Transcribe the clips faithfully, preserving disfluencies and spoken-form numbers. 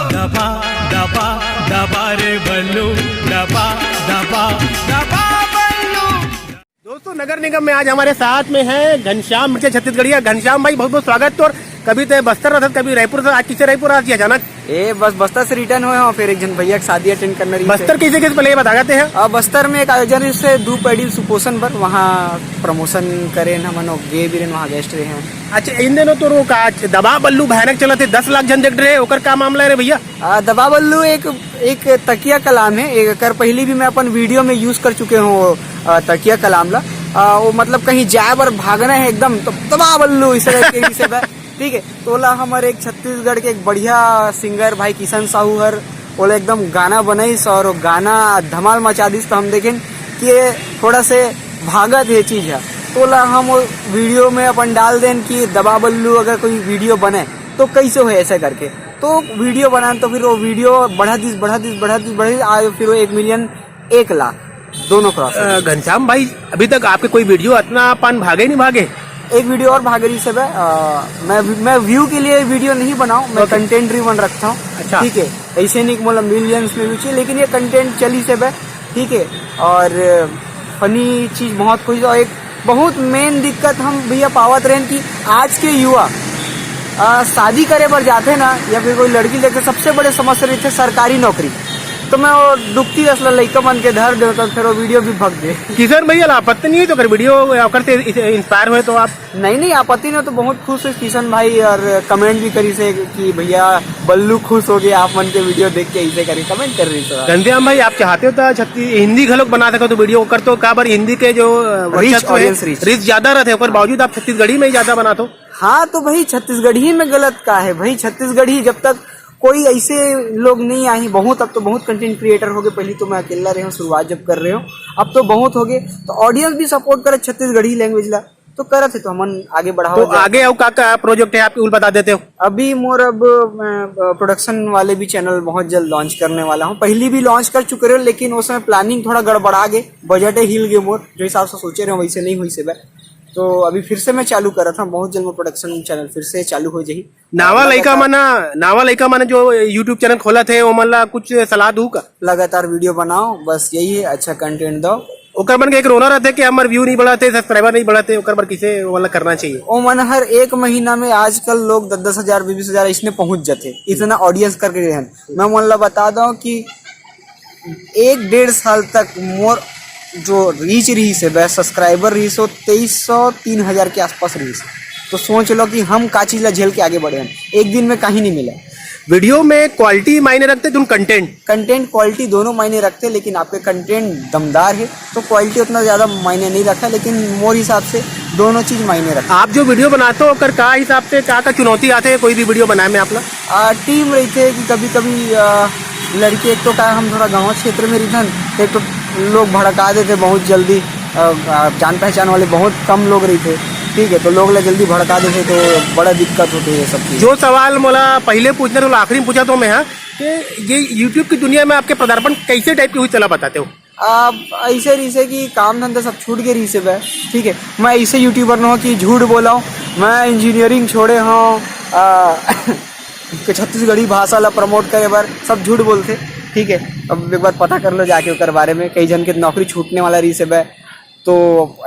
दबा दबा दबा रे बल्लू, दबा दबा दबा बल्लू। दोस्तों, नगर निगम में आज हमारे साथ में है घनश्याम मिर्चा छत्तीसगढ़िया। घनश्याम भाई, बहुत बहुत स्वागत। तो और कभी तो बस्तर रहत, कभी रायपुर से, आज किसे रायपुर आज ये अचानक? ए, बस बस्तर से रिटर्न हुए हों, फिर एक जन भैया के शादी अटेंड करना रही बस्तर थे। कैसे कैसे पहले ये बता जाते हैं। आ, बस्तर में एक आयोजन रहिस हे दू पैड़ी सुपोषण बर, वहाँ प्रमोशन करेन हमन, गे भी रहेन, वहाँ गेस्ट रहे हैं। अच्छा, इन दिनों तो रो का दबा बल्लू भयानक चलत हे, दस लाख जन देख रहे, ओकर का मामला है रे भैया? आ, दबा बल्लू एक, एक तकिया कलाम है, एक कर पहली भी मैं अपन वीडियो में यूज कर चुके हूँ, आ, तकिया कलाम ला। आ, वो मतलब कहीं जाए बर भागना है एकदम, तो दबा बल्लू इसे करके, इसे ब-, ठीक है। तोला हमर एक छत्तीसगढ़ के एक बढ़िया सिंगर भाई किशन साहू हर, ओला एकदम गाना बनाइस और वो गाना धमाल मचा दिस, तो हम देखेन कि ये थोड़ा से भागत ये चीज है। तोला हम वो वीडियो में अपन डाल देन कि दबा बल्लू अगर कोई वीडियो बने तो कैसे हो ऐसे करके। तो वीडियो बनान, तो फिर वो वीडियो बढ़ा दिस, बढ़ा दिस, बढ़ा दिस, बढ़ा दिस, आज फिर वो एक मिलियन, एक लाख, दोनों क्रॉस हो गए। घनश्याम भाई, अभी तक आपके कोई वीडियो इतना पान भागे नहीं भागे? एक वीडियो और भाग रही से बे, अ, मैं, मैं व्यू के लिए वीडियो नहीं बनाऊं, मैं OK। कंटेंट ड्रिवन रखता हूँ। अच्छा। ठीक है, ऐसे नहीं कि मतलब मिलियंस में व्यू चाहिए, लेकिन ये कंटेंट चली से बे, ठीक है। और फनी चीज बहुत कुछ, और एक बहुत मेन दिक्कत हम भैया पावत रहेन कि आज के युवा, आ, शादी करे बर जाथे ना, या फिर कोई लड़की देखे, सबसे बड़े समस्या रहिथे सरकारी नौकरी। तो मैं वो दुखती रस ला लइका मन के धर देवता, फिर वो वीडियो भी भग दे। किशन भैया ला आपत्ति नहीं हुई तो अगर वीडियो या ओकर से इंस्पायर हुए तो आप? नहीं, नहीं, आपत्ति नहीं, तो बहुत खुश है किशन भाई, और कमेंट भी करी से कि भैया बल्लू खुश हो गए आप मन के वीडियो देख के, ऐसे करी कमेंट कर रही सर। घनश्याम भाई, आप चाहते हो तो छत्ती-, हिंदी घलोक बना सको तो वीडियो ओकर, तो काबर हिंदी के जो, अ, रीच, वर्चस्व है, ऑडियंस रीच। रीच ज्यादा रहते, ओकर बावजूद आप छत्तीसगढ़ी में ही ज्यादा बनाते हो। हाँ, तो भाई छत्तीसगढ़ी में गलत का है भाई? छत्तीसगढ़ी जब तक कोई ऐसे लोग नहीं आए हैं, बहुत, अब तो बहुत कंटेंट क्रिएटर हो गए। पहले तो मैं अकेला रहे हूँ शुरुआत जब कर रहे हूँ, अब तो बहुत हो गए। तो ऑडियंस भी सपोर्ट करे छत्तीसगढ़ी लैंग्वेज ला, तो करत है तो हमन आगे बढ़ावा तो जाए। आगे अउ का का प्रोजेक्ट है आपके, उल बता देते हो? अभी मोर अब मैं, अ, प्रोडक्शन वाले भी चैनल बहुत जल्द लॉन्च करने वाला हूँ। पहली भी लॉन्च कर चुके रहे, लेकिन उस समय प्लानिंग थोड़ा गड़बड़ा गए, बजट हिल गए मोर, जो हिसाब से सोचे रहे वैसे नहीं हुई से बे। तो अभी फिर से मैं चालू करा था, बहुत जल्द मोर प्रोडक्शन चैनल फिर से चालू हो जाही। नावा लइका मन, नावा लइका मन जो YouTube चैनल खोलत हे, ओमन ला कुछ सलाह दू का? लगातार वीडियो बनाओ, बस यही है, अच्छा कंटेंट दो। ओकर मन के एक रोना रहते कि हमर व्यू नहीं बढ़ाते, सब्सक्राइबर नहीं बढ़ाते, ओकर बर किसे वाला करना चाहिए? ओ मन हर एक महीना में आजकल लोग दस दस हजार, बीस बीस हजार इसने पहुंच जाते, इतना ऑडियंस करके रहन। मैं मन ला बता दो कि एक डेढ़ साल तक मोर जो रीच रही से बे, सब्सक्राइबर रही से, तेईस सौ, तीन हजार के आसपास रही से। तो सोच लो कि हम का चीज ला झेल के आगे बढ़े हन। एक दिन में कहीं नहीं मिला। वीडियो में क्वालिटी मायने रखते, तुम कंटेंट? कंटेंट क्वालिटी दोनों मायने रखते, लेकिन आपके कंटेंट दमदार है तो क्वालिटी उतना ज्यादा मायने नहीं रखा, लेकिन मोर हिसाब से दोनों चीज मायने रखते। आप जो वीडियो बनाते हो, ओकर का हिसाब से का का चुनौती आते हैं कोई भी वीडियो बनाए में आप ला? आ, टीम रहिथे कि कभी-कभी, आ, लड़की एक तो का हम थोड़ा गांव क्षेत्र में रहिथन, एक तो लोग भड़का देथे बहुत जल्दी, आ, आ, जान पहचान वाले बहुत कम लोग रहिथे, ठीक है, तो लोग ला जल्दी भड़का देथे, तो बड़ा दिक्कत होथे ये सब चीज। जो सवाल मोला पहले पूछना था, आखिरी में पूछा तो मैं, हाँ, कि ये YouTube की दुनिया में आपके पदार्पण कैसे टाइप की हुई, चला बताते हो? अब ऐसे रहिसे कि काम धंधा सब छूट गए रहिसे बे, ठीक है। मैं ऐसे यूट्यूबर न हो कि झूठ बोला हूँ, मैं इंजीनियरिंग छोड़े हूँ, आ, के छत्तीसगढ़ी भाषा ला प्रमोट करे बर सब झूठ बोलथे, ठीक है। अब एक बार पता कर लो जाके ओकर बारे में, कई जन के नौकरी छूटने वाला रहिसे बे, तो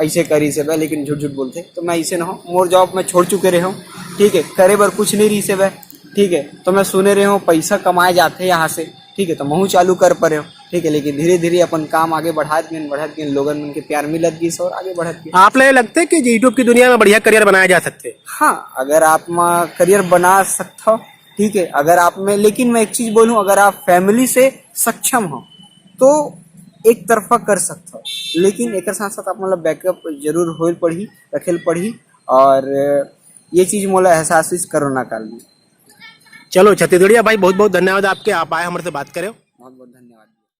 ऐसे करिसे बे, लेकिन झूठ झूठ बोलथे। तो मैं ऐसे न हो, मोर जॉब मैं छोड़ चुके रहे हूँ, ठीक है, करे बर कुछ नहीं रहिसे बे, ठीक है। तो मैं सुने रहे हूँ पैसा कमाए जाते यहाँ से, ठीक है, तो महू चालू कर परे हो, ठीक है, लेकिन धीरे धीरे अपन काम आगे बढ़ात गेन, बढ़ात गेन, लोगन मन के प्यार मिलत गिस और आगे बढ़त गेन। आप ले लगते कि YouTube की दुनिया में बढ़िया करियर बनाया जा सकते? हाँ, अगर आप मा करियर बना सकता हो, ठीक है, अगर आप में, लेकिन मैं एक चीज बोलूँ, अगर आप फैमिली से सक्षम हो तो एक तरफा कर सकता हो, लेकिन एक साथ साथ आप मतलब बैकअप जरूर होल पड़ी, रखेल पड़ी। और ये चीज मोला एहसास हुई कोरोना काल में। चलो छत्तीसगढ़िया भाई, बहुत बहुत धन्यवाद आपके, आप आए हमारे से बात करे। बहुत बहुत धन्यवाद।